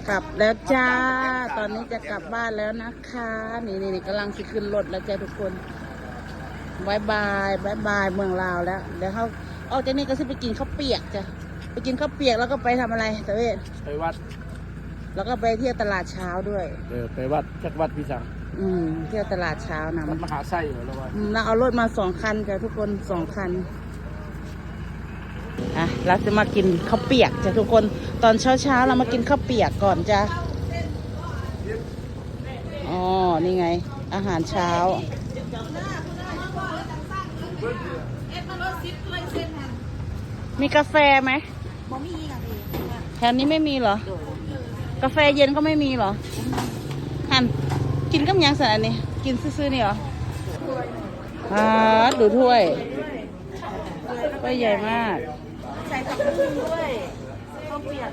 กลับแล้วจ้า ตอนนี้จะกลับบ้านแล้วนะคะ นี่ๆๆ กำลังสิขึ้นรถแล้วจ้าทุกคน บ๊ายบาย บ๊ายบายเมืองลาวแล้ว เดี๋ยวเฮาออกจากนี่ก็สิไปกินข้าวเปียกจ้ะ ไปกินข้าวเปียกแล้วก็ไปทำอะไร ตะเวน ไปวัด แล้วก็ไปเที่ยวตลาดเช้าด้วย เออ ไปวัด จักวัดพี่สัง อืม เที่ยวตลาดเช้านำ วัดมหาไส้เหรอ หรือว่า อืม เราเอารถมาสองคันจ้ะทุกคน สองคัน อ่ะ เราจะมากินข้าวเปียกจ้ะทุกคน ตอนเช้าๆ เรามากินข้าวเปียกก่อนจ้ะ อ๋อ นี่ไง อาหารเช้า มีกาแฟไหม บ่มีค่ะพี่ แถวนี้ไม่มีเหรอ กาแฟเย็นก็ไม่มีเหรอ หั่น กินกับหยังซั่นอันนี้ กินซื่อๆ นี่เหรอ อ่า ดูถ้วย ถ้วยใหญ่มาก ใส่ผักบุ้งด้วย ข้าวเปียก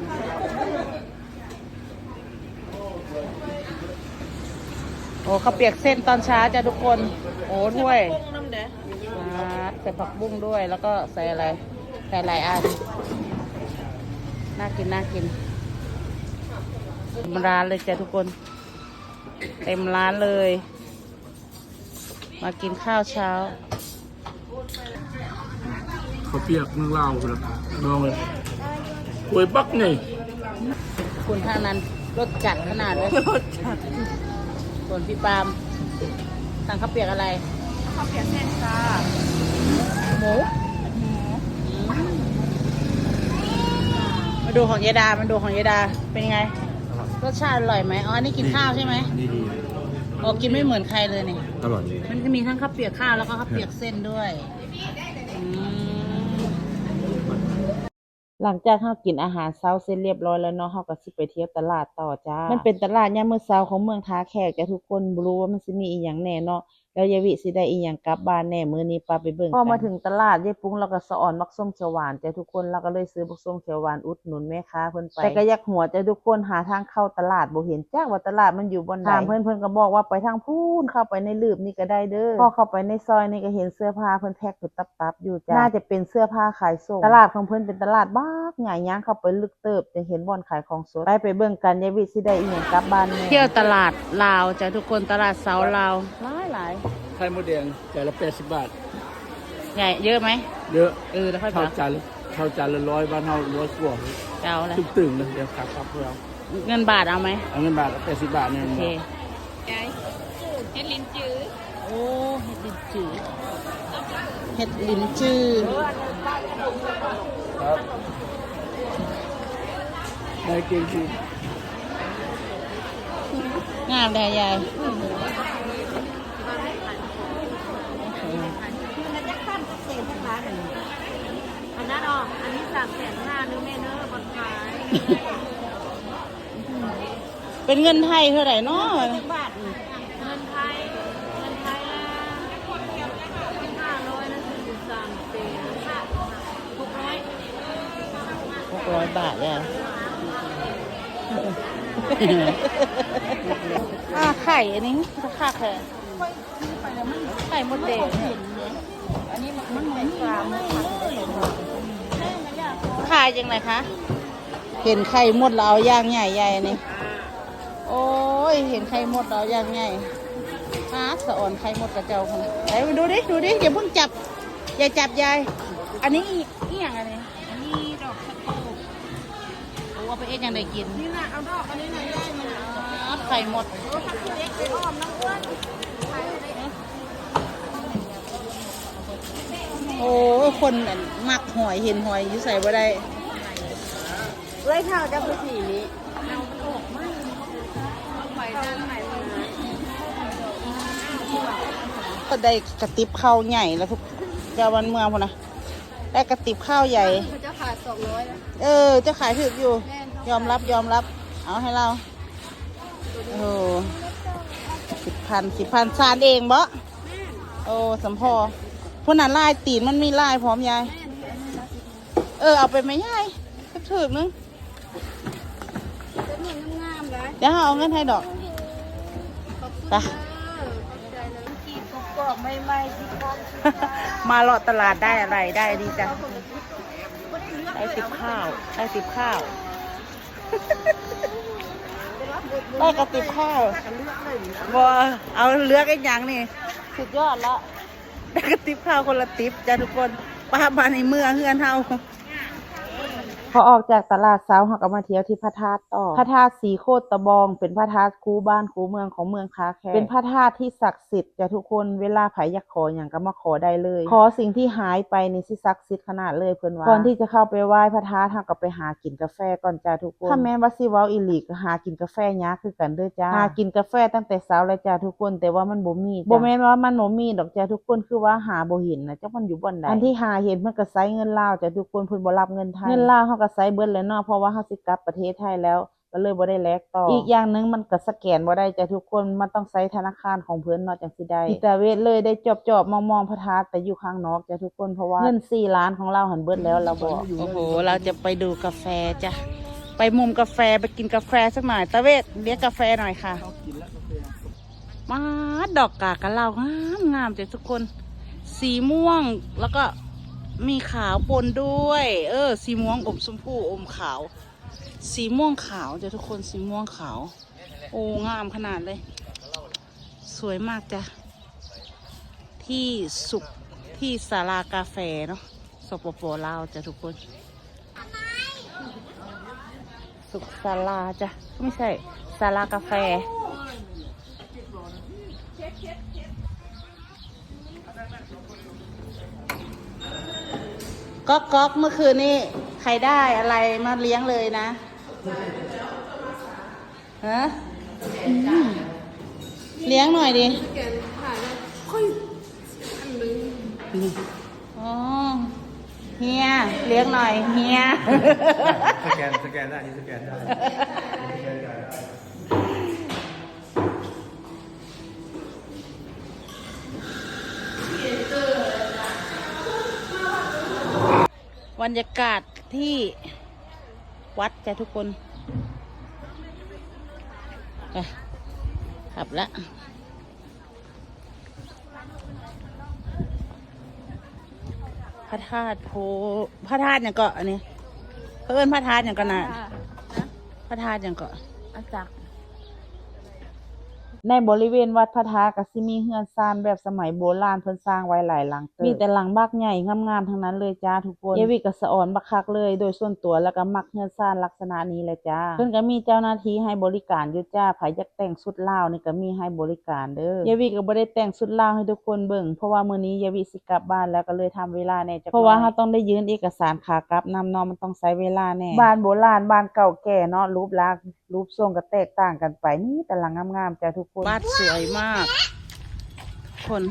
โอ้ ข้าวเปียกเส้นตอนเช้าจ้ะทุกคน โอ้ ถ้วย ใส่ผักบุ้งนำเด้อ อ่า ใส่ผักบุ้งด้วย แล้วก็ใส่อะไร ใส่หลายอัน น่ากิน น่ากิน เต็มร้านเลยจ้ะทุกคน เต็มร้านเลย มากินข้าวเช้า ข้าวเปียกเมืองลาวพุ้นล่ะ น้องเอ้ย ถ้วยบักใหญ่ คุณท่านนั้นรสจัดขนาดเลย รสจัด ส่วนพี่ปาล์ม สั่งข้าวเปียกอะไร ข้าวเปียกเส้นค่ะ หมู หมู อืม มาดูของยายดา มาดูของยายดา เป็นไง อร่อย รสชาติอร่อยไหม อ๋อ อันนี้กินข้าวใช่ไหม นี่ดี อ๋อ กินไม่เหมือนใครเลยนี่ อร่อยดี มันจะมีทั้งข้าวเปียกข้าว แล้วก็ข้าวเปียกเส้นด้วย อืม หลังจากเฮากินอาหารเช้าเสร็จเรียบร้อยแล้วเนาะ เฮาก็สิไปเที่ยวตลาดต่อจ้า มันเป็นตลาดยามมื้อเช้าของเมืองท่าแขกจ้ะทุกคน บ่รู้ว่ามันสิมีอีหยังแหน่เนาะ แล้วยายวิสิได้อีหยังกลับบ้านแหน่ มื้อนี้ปาไปเบิ่งกัน พอมาถึงตลาด ยายปุ้งลาวก็สะออนบักส้มเขียวหวานจ้ะทุกคน ลาวก็เลยซื้อบักส้มเขียวหวานอุดหนุนแม่ค้าเพิ่นไป แต่ก็อยากหัวจ้ะทุกคน หาทางเข้าตลาดบ่เห็นจักว่าตลาดมันอยู่บ่อนใด ถามเพิ่น เพิ่นก็บอกว่าไปทางพู้น เข้าไปในลืบนี่ก็ได้เด้อ พอเข้าไปในซอยนี่ก็เห็นเสื้อผ้าเพิ่นแพ็กเป็นตับๆ อยู่จ้ะ น่าจะเป็นเสื้อผ้าขายส่ง ตลาดของเพิ่นเป็นตลาดบักใหญ่ ย่างเข้าไปลึกเติบ จั่งเห็นบ่อนขายของสด ไป ไปเบิ่งกัน ยายวิสิได้อีหยังกลับบ้านแหน่ เที่ยวตลาดลาวจ้ะทุกคน ตลาดเช้าลาว หลายๆ ไข่มดแดง จานละแปดสิบบาท ใหญ่ เยอะไหม เยอะ เออ แล้วค่อย เท่า ปะ จานละ เท่าจานละร้อย บ้านเฮาร้อยกว่า เจ้าละ ตึงๆ เลย เดี๋ยวขากลับพวกเรา เงินบาทเอาไหม เอาเงินบาท แปดสิบบาทเนี่ย โอเค เห็ดหลินจือ โอ้ เห็ดหลินจือ เห็ดหลินจือ ครับ ได้กินสิ งามแท้ยาย มันจะขั้นเกษตรทั้งหลายนั่น อันนั้นออก อันนี้สามแสนห้าเด้อแม่เด้อ บ่ขาย เป็นเงินไทยเท่าไหร่เนาะ จักบาทนี่ เงินไทย เงินไทยละห้าร้อยนะ สี่สิบสาม เป็นหกร้อย หกร้อยบาทแล้ว อ่า ไข่อันนี้คักแท้ ไข่มดแดง ขายจั่งใดคะ เห็นไข่มดแล้วเอาอย่างใหญ่ใหญ่นี่ โอ้ย เห็นไข่มดแล้วเอาอย่างใหญ่ ป๊าด สะออนไข่มดกะเจ้าพุ้น ไปดูดิ ดูดิ อย่าเพิ่งจับ อย่าจับยาย อันนี้อีหยังอันนี้ อันนี้ดอกชะโครก โอ้ เอาไปเฮ็ดหยังได้กิน นี่น่ะ เอาดอกอันนี้น่ะ ยายมันน่ะ ป๊าด ไข่มด โอ้ ผักชีเล็กไปอ้อมน้ำอ้วน โอ้ คนอันมักหอย เห็นหอยอยู่ไสบ่ได้ เอื้อย ข้าวเจ้าคือสีนี้ ก็ได้กระติบข้าวใหญ่แล้วทุกเจ้าบ้านเมืองพุ้นนะ ได้กระติบข้าวใหญ่ เขาเจ้าขายสองร้อยนะ เออ เจ้าขายถูกอยู่ แม่น ยอมรับ ยอมรับ เอาให้เรา โอ้ สิบพัน สิบพัน สานเองบ่ โอ้ สำพอ พุ้นน่ะ ลายตีนมันมีลายพร้อมยาย เออ เอาไปไหมยาย ถูกๆ นึง เดี๋ยวเอาเงินให้ดอก ขอบคุณ ไป เด้อ ขอบใจเลย กรอบใหม่ๆ สิครับ มาเลาะตลาดได้อะไร ได้ดีจ้ะ ได้ติบข้าว ได้ติบข้าว ໄດ້ກະຕິບຂ້າວ ບໍ່ ເອົາເລືອກອີ່ຫຍັງນີ້ ສຸດຍອດລະ ໄດ້ກະຕິບຂ້າວຄົນລະຕິບຈ້າທຸກຄົນ. ປະ ບາດນີ້ເມືອເຮືອນເຮົາ. ພໍອອກຈາກຕະຫຼາດເຊົ້າ ເຮົາກໍມາທ່ຽວທີ່ພະທາດຕໍ່. ພະທາດສີໂຄດຕະບອງ ເປັນພະທາດຄູ່ບ້ານຄູ່ເມືອງຂອງເມືອງທ່າແຂກ ເປັນພະທາດທີ່ສັກສິດຈ້າທຸກຄົນ. ເວລາໃຜຢາກຂໍຫຍັງກໍມາຂໍໄດ້ເລີຍ. ຂໍສິ່ງທີ່ຫາຍໄປນີ້ຊິສັກສິດຂະໜາດເລີຍເພິ່ນວ່າ. ກ່ອນທີ່ຈະເຂົ້າໄປໄຫວ້ພະທາດ ເຮົາກໍໄປຫາກິນກາແຟກ່ອນຈ້າທຸກຄົນ. ຄັນແມ່ນວ່າຊິເວົ້າອີ່ຫຼີກໍຫາກິນກາແຟຍາກຄືກັນເດີຈ້າ. ຫາກິນກາແຟຕັ້ງແຕ່ເຊົ້າແລ້ວຈ້າທຸກຄົນ ແຕ່ວ່າມັນບໍ່ມີຈ້າ. ບໍ່ແມ່ນວ່າມັນບໍ່ມີດອກຈ້າທຸກຄົນ ຄືວ່າຫາບໍ່ເຫັນນະ ຈັກມັນຢູ່ບ່ອນໃດ. ອັນທີ່ຫາເຫັນເພິ່ນກໍໃຊ້ເງິນລາວຈ້າທຸກຄົນ ເພິ່ນບໍ່ຮັບເງິນໄທ. ເງິນລາວເຮົາກໍໃຊ້ເບິດແລ້ວເນາະ ເພາະວ່າເຮົາຊິກັບປະເທດໄທແລ້ວ ກໍເລີຍບໍ່ໄດ້ແລກຕໍ່. ອີກຢ່າງໜຶ່ງມັນກໍສະແກນບໍ່ໄດ້ຈ້າທຸກຄົນ ມັນຕ້ອງໃຊ້ທະນາຄານຂອງເພິ່ນເນາະ ຈັ່ງຊິໄດ້. ອີຕາເວດເລີຍໄດ້ຈອບໆມອງໆພະທາດແຕ່ຢູ່ຂ້າງນອກຈ້າທຸກຄົນ ເພາະວ່າເງິນສີ່ລ້ານຂອງລາວຫັ້ນເບິດແລ້ວ ລາວບອກ. ໂອ້ໂຫ ລາວຈະໄປດູກາແຟຈ້າ ໄປມຸມກາແຟ ໄປກິນກາແຟສັກໜ່ອຍ. ຕາເວດ ລຽກກາແຟໜ່ອຍຄ່ະ. ມາດ ດອກກາກະເຫຼົ່າງາມໆຈ້າທຸກຄົນ ສີມ່ວງ ແລ້ວກໍມີຂາວປົນດ້ວຍ. ເອີ ສີມ່ວງອົມຊົມພູ ອົມຂາວ ສີມ່ວງຂາວຈ້າທຸກຄົນ ສີມ່ວງຂາວ. ໂອ້ ງາມຂະໜາດເລີຍ ສວຍມາກຈ້າ. ທີ່ສຸກ ທີ່ສາລາກາແຟເນາະ ສປປ ລາວຈ້າທຸກຄົນ. ສຸກສາລາຈ້າ ບໍ່ໃຊ່ ສາລາກາແຟ. ກ໊ອກໆ ເມື່ອຄືນນີ້ໃຄໄດ້ອະໄລມາລ້ຽງເລີຍນະ? ຮະ? ອືມ ລ້ຽງໜ່ອຍດິ. ອໍ ເຮຍ ລ້ຽງໜ່ອຍເຮຍ. ສະແກນ ສະແກນໄດ້ ອັນນີ້ສະແກນໄດ້. ບັນຍາກາດທີ່ວັດຈ້າທຸກຄົນ. ໄປ ກັບລະ. ພະທາດໂພ ພະທາດຫຍັງເກາະອັນນີ້? ເຂົາເອີ້ນພະທາດຫຍັງເກາະນະ? ພະທາດຫຍັງເກາະ? ອາຈັກ. ໃນບໍລິເວນວັດພະທາດກໍຊິມີເຮືອນຊານແບບສະໄໝໂບລານ ເພິ່ນສ້າງໄວ້ຫຼາຍຫຼັງເຕີບ ມີແຕ່ຫຼັງບັກໃຫຍ່ງາມໆທັງນັ້ນເລີຍຈ້າທຸກຄົນ. ເຢຍວິກໍສະອອນບັກຄັກເລີຍ ໂດຍສ່ວນຕົວແລ້ວກໍມັກເຮືອນຊານລັກສະນະນີ້ແຫຼະຈ້າ. ເພິ່ນກໍມີເຈົ້າໜ້າທີ່ໃຫ້ບໍລິການຢູ່ຈ້າ ໃຜຢາກແຕ່ງຊຸດລາວນີ້ກໍມີໃຫ້ບໍລິການເດີ. ເຢຍວິກໍບໍ່ໄດ້ແຕ່ງຊຸດລາວໃຫ້ທຸກຄົນເບິ່ງ ເພາະວ່າມື້ນີ້ເຢຍວິຊິ ກັບບ້ານແລ້ວກໍເລີຍທຳເວລາແດ່ຈັກໜ້ອຍ ເພາະວ່າເຮົາຕ້ອງໄດ້ຍື່ນເອກະສານຂາກັບນຳເນາະ ມັນຕ້ອງໃຊ້ເວລາແດ່. ບ້ານໂບລານ ບ້ານເກົ່າແກ່ເນາະ ຮູບລາງ ຮູບຊົງກໍແຕກຕ່າງກັນໄປ ມີແຕ່ຫຼັງງາມໆຈ້າທຸກຄົນ. ບາດສວຍມາກ ຄົນ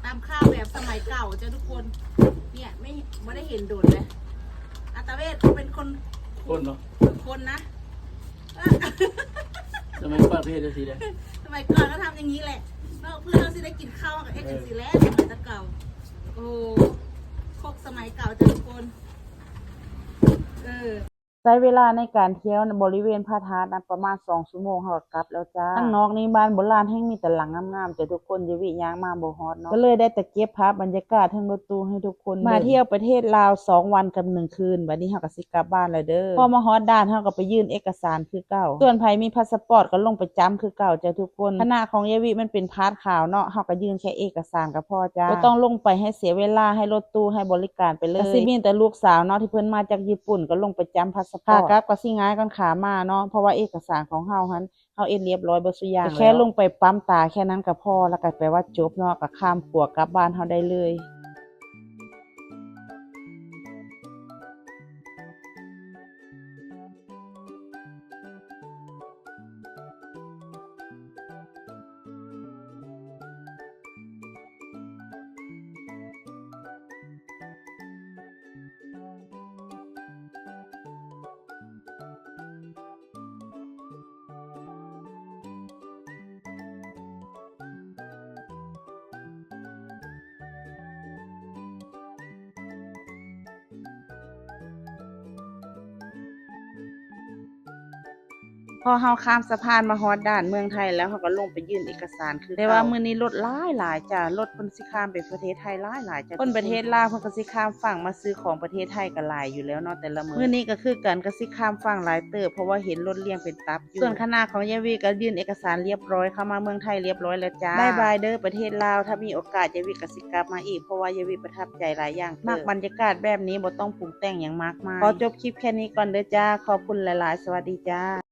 ຕາມຂ່າວແບບສະໄໝເກົ່າຈ້າທຸກຄົນ. ເນຍ ໄມ່ ບໍ່ໄດ້ເຫັນດົນເລີຍ. ອາຕາເວດເປັນຄົນ ຄົນເນາະ ເປັນຄົນນະ. ສະໄໝກ່ອນເຮັດຈັ່ງຊີ້ແຫຼະ ສະໄໝກ່ອນກໍທຳຢ່າງນີ້ແຫຼະເນາະ ເພື່ອເຮົາຊິໄດ້ກິນເຂົ້າ ເຮົາກໍເຮັດຈັ່ງຊີ້ແຫຼະ ສະໄໝແຕ່ເກົ່າ. ໂອ້ ຄົກສະໄໝເກົ່າຈ້າທຸກຄົນ. ເອີ ໃຊ້ເວລາໃນການທ່ຽວບໍລິເວນພະທາດນະປະມານສອງຊົ່ວໂມງ ເຮົາກໍກັບແລ້ວຈ້າ. ທາງນອກນີ້ບ້ານໂບລານແຮ່ງມີແຕ່ຫຼັງງາມໆ ແຕ່ທຸກຄົນ ເຢຍວິຍ່າງມາບໍ່ຮອດເນາະ ກໍເລີຍໄດ້ແຕ່ເກັບພາບບັນຍາກາດເທິງລົດຕູ້ໃຫ້ທຸກຄົນເບິ່ງ. ມາທ່ຽວປະເທດລາວສອງວັນກັບໜຶ່ງຄືນ ບາດນີ້ເຮົາກໍຊິກັບບ້ານແລ້ວເດີ. ພໍມາຮອດດ່ານເຮົາກໍໄປຍື່ນເອກະສານຄືເກົ່າ. ສ່ວນໃຜມີພາສະປອດກໍລົງໄປຈ້ຳຄືເກົ່າຈ້າທຸກຄົນ. ຄະນະຂອງເຢຍວິມັນເປັນພາດຂາວເນາະ ເຮົາກໍຍື່ນແຄ່ເອກະສານກໍພໍ ບໍ່ຕ້ອງລົງໄປໃຫ້ເສຍເວລາ ໃຫ້ລົດຕູ້ໃຫ້ບໍລິການໄປເລີຍ. ກໍຊິມີແຕ່ລູກສາວເນາະ ທີ່ເພິ່ນມາຈາກຍີ່ປຸ່ນ ກໍລົງໄປຈ້ຳພາສະປອດ. ຂາກັບກໍຊິງ່າຍກ່ອນຂາມາເນາະ ເພາະວ່າເອກະສານຂອງເຮົາຫັ້ນ ເຮົາເຮັດລຽບຮ້ອຍເບິດສູ່ຢ່າງແລ້ວ. ແຄ່ລົງໄປປ້ຳຕາແຄ່ນັ້ນກໍພໍ ແລ້ວກໍແປວ່າຈົບເນາະ ກໍຂ້າມຂົວກັບບ້ານເຮົາໄດ້ເລີຍ. ພໍເຮົາຂ້າມສະພານມາຮອດດ່ານເມືອງໄທແລ້ວ ເຮົາກໍລົງໄປຍື່ນເອກະສານຄືເກົ່າ. ແຕ່ວ່າມື້ນີ້ລົດຫຼາຍໆຈ້າ, ລົດເພິ່ນຊິຂ້າມໄປປະເທດໄທຫຼາຍໆຈ້າ. ຄົນປະເທດລາວເພິ່ນກໍຊິຂ້າມຝັ່ງມາຊື້ຂອງປະເທດໄທກໍຫຼາຍຢູ່ແລ້ວເນາະແຕ່ລະມື້. ມື້ນີ້ກໍຄືກັນ, ກໍຊິຂ້າມຝັ່ງຫຼາຍເຕີບ ເພາະວ່າເຫັນລົດລຽງເປັນຕັບຢູ່. ສ່ວນຄະນະຂອງຍາຍວີກໍຍື່ນເອກະສານລຽບຮ້ອຍ ເຂົ້າມາເມືອງໄທລຽບຮ້ອຍແລ້ວຈ້າ. ບາຍບາຍເດີປະເທດລາວ, ຖ້າມີໂອກາດຍາຍວີກໍຊິກັບມາອີກ ເພາະວ່າຍາຍວີປະທັບໃຈຫຼາຍຢ່າງເຕີບ. ມັກບັນຍາກາດແບບນີ້ ບໍ່ຕ້ອງປຸງແຕ່ງຫຍັງມາກມາຍ. ຂໍຈົບຄລິບແຄ່ນີ້ກ່ອນເດີຈ້າ. ຂອບຄຸນຫຼາຍໆ, ສະຫວັດດີຈ້າ.